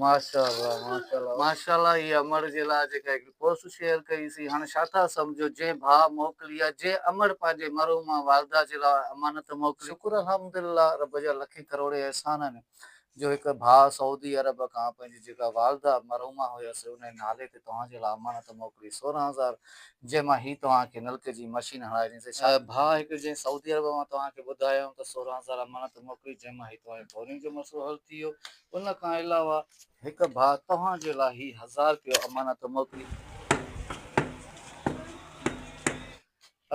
ماشاءالله ماشاءالله ماشاءالله هي امڙ جي لاء جيڪا هڪڙي پوسٽ شيئر ڪئي سي هاڻي ڇا ٿا سمجهو جنهن ڀاء موڪلي آ جنهن امڙ پنهنجي مرحومه والده جي لاء امانت موڪلي شڪر الحمدلله رب جا لکين ڪروڙين احسان آهن جو هڪ ڀاء سعودي عرب کان پنهنجي جيڪا والده مرحومه هيس ان جي نالي تي توهان جي لاء امانت موڪلي 16,000 جنهن مان هي توهان کي نلڪي جي مشين هڻائي ڏني سي ڇا ڀاء هڪ جنهن سعودي عرب مان توهان کي ٻڌايم ته 16,000 امانت موڪلي جنهن مان هي توهان جي بورنگ جو مسئلو حل ٿي ويو ان کان علاوه هڪ ڀاء توهان جي لاء هي هزار رپيو امانت موڪلي.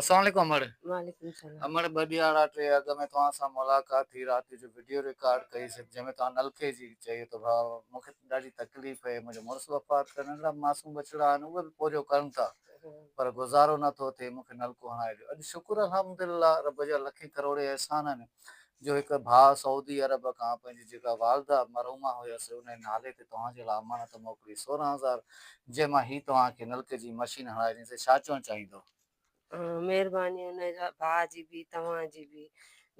السلام عليڪم امڙ. وعليڪم السلام. امڙ ٻه ڏيهاڙا ٽي اڳ ۾ توهان سان ملاقات ٿي رات جو وڊيو رڪارڊ ڪئي سي جنهن ۾ توهان نلڪي جي چئي ته ڀاء مون کي ڏاڍي تڪليف اهي منهنجو مڙس وفات ڪري ننڍڙا معصوم ٻچڙا آهن اهي به پورهيو ڪن ٿا پر گذارو نه ٿو ٿئي مون کي نلڪو هڻائي ڏيو اڄ شڪر الحمدلله رب جا لکين ڪروڙين احسان آهن جو هڪ ڀاء سعودي عرب کان پنهنجي جيڪا والده مرحومه هيس ان جي نالي تي توهان جي لاء امانت موڪلي 16,000 جنهن مان هي توهان کي نلڪي جي مشين هڻائي ڏني سي ڇا چوڻ چاهيندو. مهرباني ان ڀاء جي به توهان جي به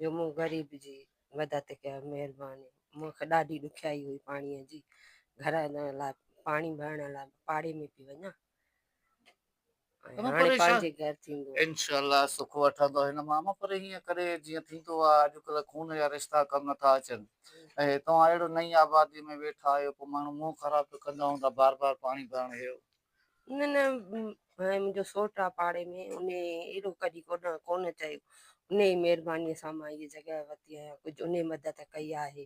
جو مون غريب جي مدد ڪئي مهرباني مون کي ڏاڍي ڏکيائي هئي پاڻي جي گهر لاء پاڻي ڀرڻ لاء پاڙي ۾ پئي وڃان ۽ هاڻي پنهنجي گهر ٿيندو. انشاء الله سک وٺندو هن مان اما پر هيئن ڪري جيئن ٿيندو آ اڄڪلهه خون جا رشتا ڪم نٿا اچن ۽ توهان اهڙو نئين آبادي ۾ ويٺا آهيو پوء ماڻهو منهن خراب به ڪندا هوندا بار بار پاڻي ڀرڻ هيو. نه نه هاڻي منهنجو سوٽ آ پاڙي ۾ انهي اهڙو ڪڏهن ڪونه ڪونه چيو انهي جي مهرباني سان مان هيء جڳهه ورتي آهيان ڪجهه انهي مدد ڪئي آهي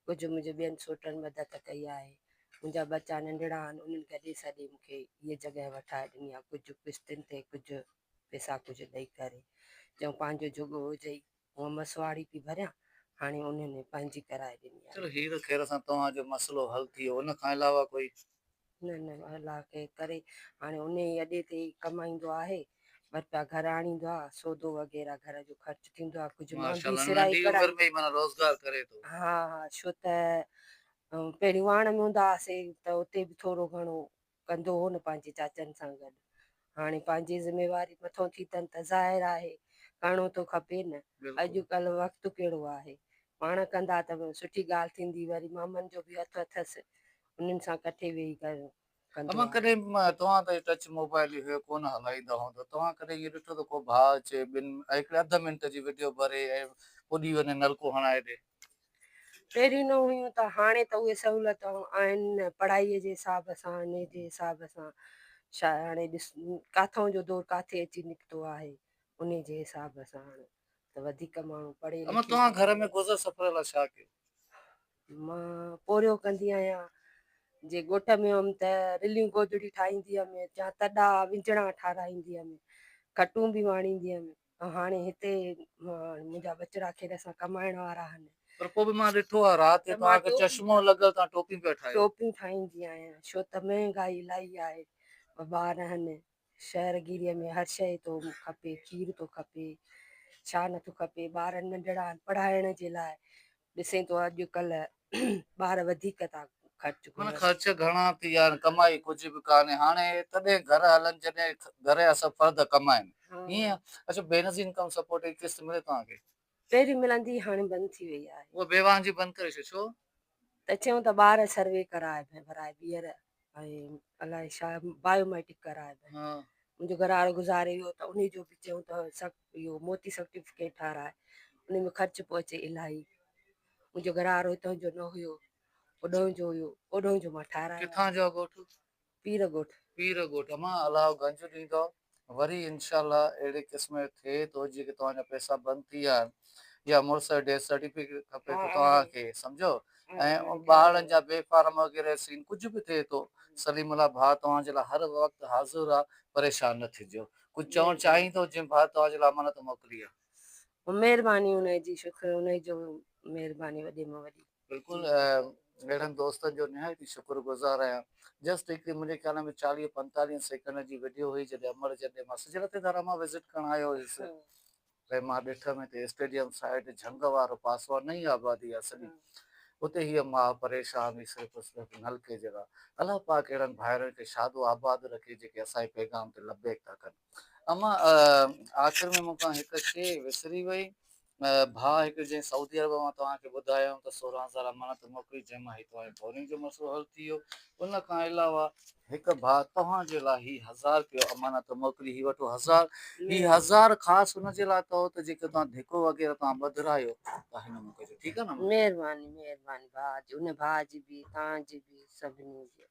ڪجهه منهنجي ٻين سوٽن مدد ڪئي آهي منهنجا ٻچا ننڍڙا آهن انهن گڏي سڏي مون کي هيء جڳهه وٺائي ڏني آهي ڪجهه قسطن تي ڪجهه پئسا ڪجهه ڏئي ڪري چيائون پنهنجو جوڳو هجئي هونء مسواڙي پئي ڀريان هاڻي انهن پنهنجي ڪرائي ڏني آهي. چلو هي ته خير سان توهان جو مسئلو حل ٿي ويو ان کان علاوه ڪوئي. نه نه الله خير ڪري هاڻي انهي اڏي تي ئي ڪمائيندو آهي ٻه رپيا گهر آڻيندو آهي سودو وغيره گهر جو خرچ ٿيندو آهي ڪجهه مان به ماشاءالله سرائي ننڍي ڪڙهائي عمر ۾ ئي معنيٰ روزگار ڪري ٿو. ها ها ڇو ته پهرين واڻ ۾ هوندا هئاسي ته اتي به ٿورو گهڻو ڪندو هو نه پنهنجي چاچن سان گڏ. هاڻي پنهنجي ذميواري مٿون ٿي اٿن ته ظاهر آهي ڪرڻو ٿو کپي نه. اڄ ڪلهه وقت ڪهڙو آهي. پاڻ ڪندا ته سٺي ڳالهه ٿيندي وري مامن جو به هٿ اٿس انهن سان ڪٺي ويهي ڪندو امان آهي. ڪڏهن توهان ته ٽچ موبائل ئي هيو ڪونه هلائيندا هوندو توهان ڪڏهن ائين ڏٺو ته ڪو ڀاء اچي ٻن هڪڙي اڌ منٽ جي وڊيو ڀري ۽ اڏي وڃي نلڪو هڻائي ڏي. پهريون نه هيون ته هاڻي ته اهي سهولتون آهن نه پڙهائي جي حساب سان انهي جي حساب سان شا هاڻي ڏس ڪاٿئون جو دور ڪاٿي اچي نڪتو آهي انهي جي حساب سان هاڻي ته وڌيڪ ماڻهو پڙهي اما لکي توهان ٿو گهر ۾ وڃي. گذر سفر لاء ڇا ڪيو؟ مان پورهيو ڪندي آهيان جي ڳوٺ ۾ هيم ته رليون گودڙيون ٺاهيندي هيم يا تڏا وجهڻا ٺاراهيندي هيم کٽون به واڻيندي هيم ۽ هاڻي هتي منهنجا ٻچڙا خير سان ڪمائڻ وارا آهن. پر پوء به مان ڏٺو آهي رات جو ته مان توهان کي ٽوپي چشمو لڳل توهان ٽوپيون پيا ٺاهيو. ٽوپيون ٺاهيندي آهيان ڇو ته مهنگائي الاهي آهي ٻه ٻار آهن شهر گيريء ۾ هر شيء ٿو کپي کير ٿو کپي ڇا نٿو کپي ٻار ننڍڙا آهن پڙهائڻ جي لاء ڏسين ٿو اڄ ڪلهه ٻار وڌيڪ ٿا خرچ معنيٰ گهرن. خرچ گهڻا ٿي ويا آهن ڪمائي ڪجهه به ڪانهي هاڻي تڏهن گهر هلن جڏهن گهر جا سڀ فرد ڪمائن ائين اڇا بينظير انڪم سپورٽ جي قسط ملي توهان کي؟ پهرين ملندي هئي هاڻي بند ٿي وئي آهي. اها بيواهن جي بند ڪري ڇڏيو ڇو؟ ته چيائون ته ٻار سروي ڪرائي ڀرائي ٻيهر ۽ الائي ڇا بايوميٽرڪ ڪرائي منهنجو گهر وارو گذاري ويو ته انهي جو به چيائون ته اهو موتي سرٽيفڪيٽ ٺاراء ان ۾ خرچ پيو اچي الاهي منهنجو گهر وارو هتان جو نه هيو اوڏانهن جو هيو اوڏانهن جو مان ٺارايو ڪٿان جو ڳوٺ؟ پير ڳوٺ. پير ڳوٺ امان الله گنج ڏيندو وري انشاء الله اهڙي قسم جو ٿئي ٿو جيڪي توهان جا پئسا بند ٿي ويا آهن يا مڙس جو ڊيٿ سرٽيفڪيٽ کپي ٿو توهان کي سمجهو ۽ ٻارڙن جا بي فارم وغيره سين ڪجهه به ٿئي ٿو سليم الله ڀاء توهان جي لاء هر وقت حاضر آ پريشان نه ٿجو ڪجهه چوڻ چاهيندو جنهن ڀاء توهان جي لاء امانت موڪلي آ. مهرباني انهي جي شڪر انهي جو مهرباني وڏي ۾ وڏي. بلڪل اهڙن دوستن جو نهايت ئي شڪر گذار آهيان. جسٽ هڪڙي منهنجي خيال ۾ چاليهه پنتاليهن سيڪنڊ جي وڊيو هئي جڏهن امڙ جڏهن مان سج لٿي ڌارا مان وزٽ ڪرڻ آيو هيس ۽ مان ڏٺم هتي اسٽيڊيم سائيڊ جهنگ وارو پاسو آهي نئين آبادي آهي سڄي اتي هيء ماء پريشان هئي صرف صرف نلڪي جي لاء الله پاڪ اهڙن ڀائرن کي شاد و آباد رکي جيڪي اسان جي پيغام تي لبيڪ ٿا ڪن. اما آخر ۾ مون کان هڪ شيء وسري وئي. ڀاء هڪ جنهن سعودي عرب مان توهان کي ٻڌايو ته 16,000 امانت موڪلي جنهن مان هي توهان جي بورنگ جو مسئلو حل ٿي ويو. ان کان علاوه هڪ ڀاء توهان جي لاء هي هزار رپيو امانت موڪلي، هي وٺو هزار، هي هزار خاص ان جي لاء اٿو ته جيڪي توهان ڌڪو وغيره توهان ٻڌرايو ته هن مان ڪجو، ٺيڪ آهي نه؟ مهرباني مهرباني ڀاء جي، ان ڀاء جي به، توهان جي به، سڀني جي.